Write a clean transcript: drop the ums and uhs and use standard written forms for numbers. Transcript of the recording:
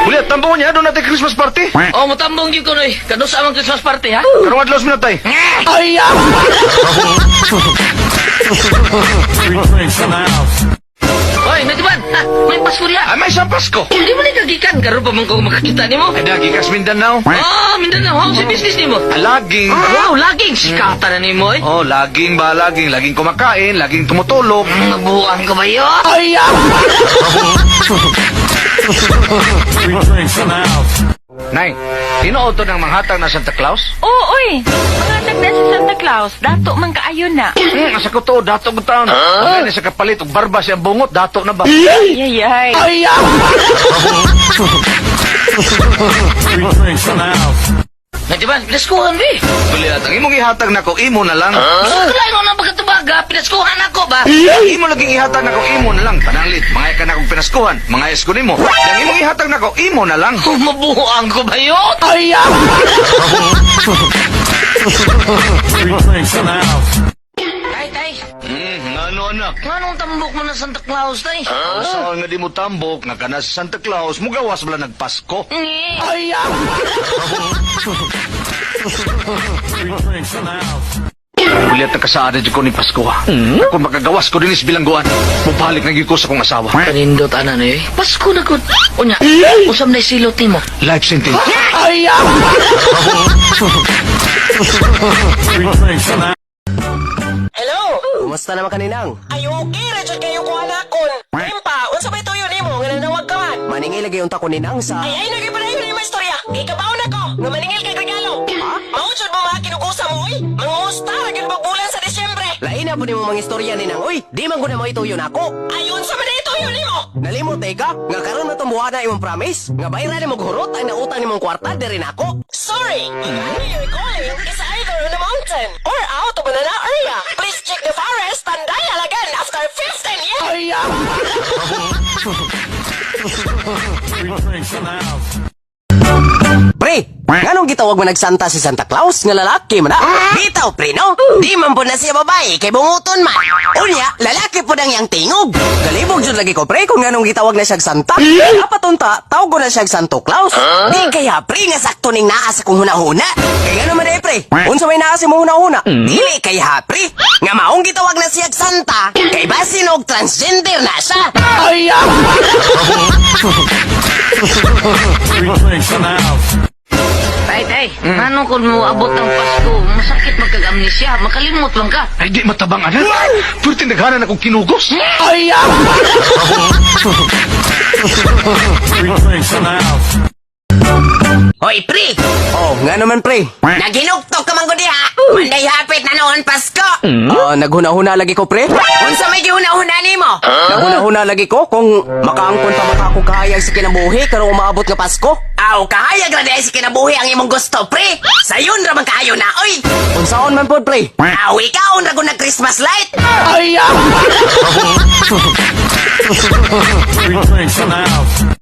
Kulit, tambong niya, doon natin Christmas party. Oh, mutambong gyud ko noy. Kanusa man Christmas party ha? Karong adlaw sa minatay. Three drinks in the house. Oy, nagtiban. Ha, may Pasko diha. Ay, may isang Pasko. Hindi mo ni kagikan karon pa man ko makakita nimo. Ay, dagi kas Mindanao. Oh, Mindanao, how si business nimo? Ah, laging. Wow, laging sikata na nimo eh. Oh, laging ba, laging. Laging kumakain, laging tumutulog. Nabuang ka ba yun? Three drinks in the house. Nay, tinuod to ng manghatag na Santa Claus? Oo, oy. Mangatag na si Santa Claus. Dato man kaayo na. Asa ko to, dato ko taon. Huh? Ang sa kapalit, og barba siyang bungot, dato na ba? Ay, ay, ay. Three drinks in the house. Nagtiban, pinaskuhan bi. Kulit, ang imong ihatag nako, imo na lang. Wala mo na pagkatubaga, pinaskuhan ako ba? Ang imo laging ihatag nako, imo na lang. Pananglit, mga ka na akong pinaskuhan, mga esko nimo. Ang imong ihatag nako, imo na lang. Oh, mabuang ko ba yun? Three drinks in the house. Tay, tay, Ano anak? nganong tambok mo na Santa Claus, tay? Huh? Sa nga di mo tambok, nga kana si Santa Claus, mugawas bala nagpasko. Ngi. Three drinks in the house. Kulit na kasaad na ko ni Pasko ha. Kung makagawas ko din is bilangguan, mubalik na gyud ko sa kong asawa. Kanindot ana na eh. Pasko na gud. Unya, usam na silot nimo. Life sentence. Three drinks in the house. Hello? Kumusta naman kaninang? Ay, okay, Richard, kayo ko anakon. Tempa, unsa may tuyo nimo nga nanawag ka man? Maningil lagi unta ko ninang sa. Ay, ay, naging pala yun yung istorya. Ikabaw na ko, nga maningil kay regalo. Ha? Maujod mo mga kinukusa mo, oy. Mangusta, ragin bulan sa Disyembre. Lain na po nimo mga istorya ninang. Uy, di man ko na mo ituyo nako. Ay, unsa man ito yun nimo? Nalimot eh ka, nga karon na tong buwana imong promise, nga bayra nimo hurot ang nautang nimong kwarta diri nako. Sorry, the number you're calling is either on the mountain or out of banana area. Please check the forest and dial again after 15 years. Three drinks in the house. Pre, nganong gitawag mo nagsanta si Santa Claus nga lalaki man ah? Bitaw pre no? Di man po na siya babae kay bunguton man. Unya, lalaki po nang iyang tingog. Galibog jud lagi ko pre kung nganong gitawag na siyag Santa. Dapat unta, tawag ko na siyag Santo Claus. Di kaya pre nga sakto ning naa sa kong hunahuna. Kay ngano man eh pre? Unsa may naa sa imong hunahuna? Dili kay ha pre. Nga maong gitawag na siyag Santa kay basin og transgender na siya. Three drinks in the house. Tay, tay, ngano kung mo abot ang Pasko, masakit magkag-amnesia, makalimot lang ka. Ay, di matabang anak. Pwerte naghanan akong kinugos. Three drinks in the house. Hoy, pre! Oh, ngano man pre? Naginuktok ka man ko diha. Manday hapit na noon Pasko. Ah, naghuna-huna lagi ko pre. Unsa may gihuna-huna nimo? Naghuna-huna lagi ko kung makaangkon pa maka akong kahayag sa kinabuhi karong umaabot nga Pasko. Aw, kahayag ra diay sa kinabuhi ang imong gusto, pre. Sayon ra man kaayo na, oy. Unsaon man pod pre? Aw, ikaw ra gud nag Christmas light. Three drinks in the house.